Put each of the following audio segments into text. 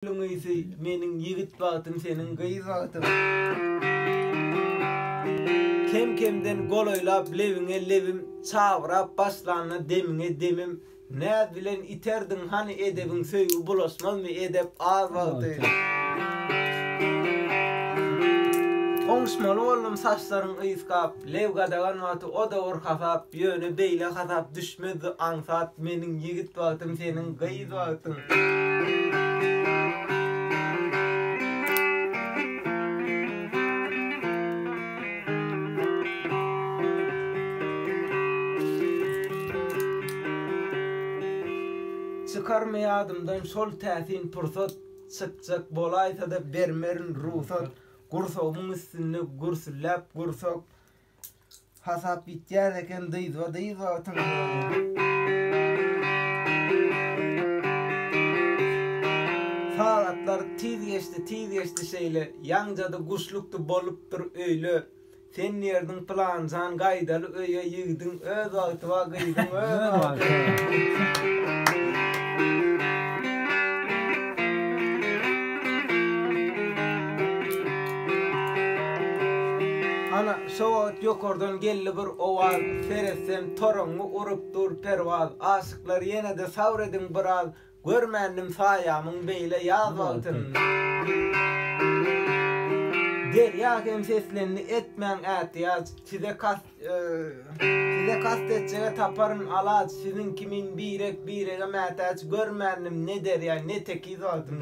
Gülüň ysy meniň ýigit wagtym seniň gyz wagtyň. Kem kemden golaýlap lebiňe lebim çabrap başlanda demiňe demim näz bilen iterdiň hany edebiň söýgi bulaşmazmy edep az wagty. Oňuşmaly boldum saçlaryň ysgap leb gadagan wagty o-da bir hasap ýöne beýle hasap düşmezdi aňsat meniň ýigit wagtym seniň gyz wagtyň. Çykarmy ýadymdan şol täsin pursat, Çykjak bolaýsa-da bermerin rugsat, Gursagymyň üstünde gürsülläp gursak, Hasap ýitýär eken dyzba dyz wagtyň. Sagatlar tiz geçdi tiz geçdi şeýle Ýaňjada guşlukdy bolupdyr öýle Sen diýerdiň pylanjan gaýdaly öýe Ýigidiň öz wagty bar gyzyň öz wagty. Ana, şo wagt ýokardan geldi bir owaz, Seretsem, toraňňy urup dur perwaz. Aşyklar, ýene-de sabyr ediň biraz, Görmändim saýamyň beýle ýaz wagtyn. Derýa hem seslendi, Etmäň ätiýaç, Size kast Size kast etjege taparyn alaç, Siziň kimin birek-birege mätäç Görmändim ne derýa, ne tekiz wagtym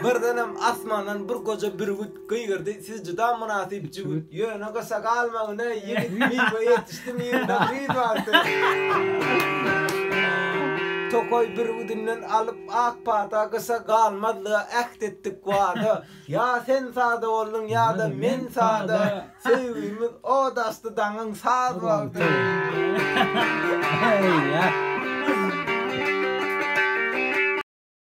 Birdenem asmandan bir goja bürgüt gygyrdy, Siz juda mynasyp jübüt, ýöne gyşa galmagyn-eý, ýigit, miwe ýetişdi, miwede güýz wagty. Tokaý bürgüdinden alyp ak pata, gyşa galmazlyga äht etdik wada. Ýa sen sada bolduň, ýa-da men sada, Söýgimiz od açdy daňyň saz wagty.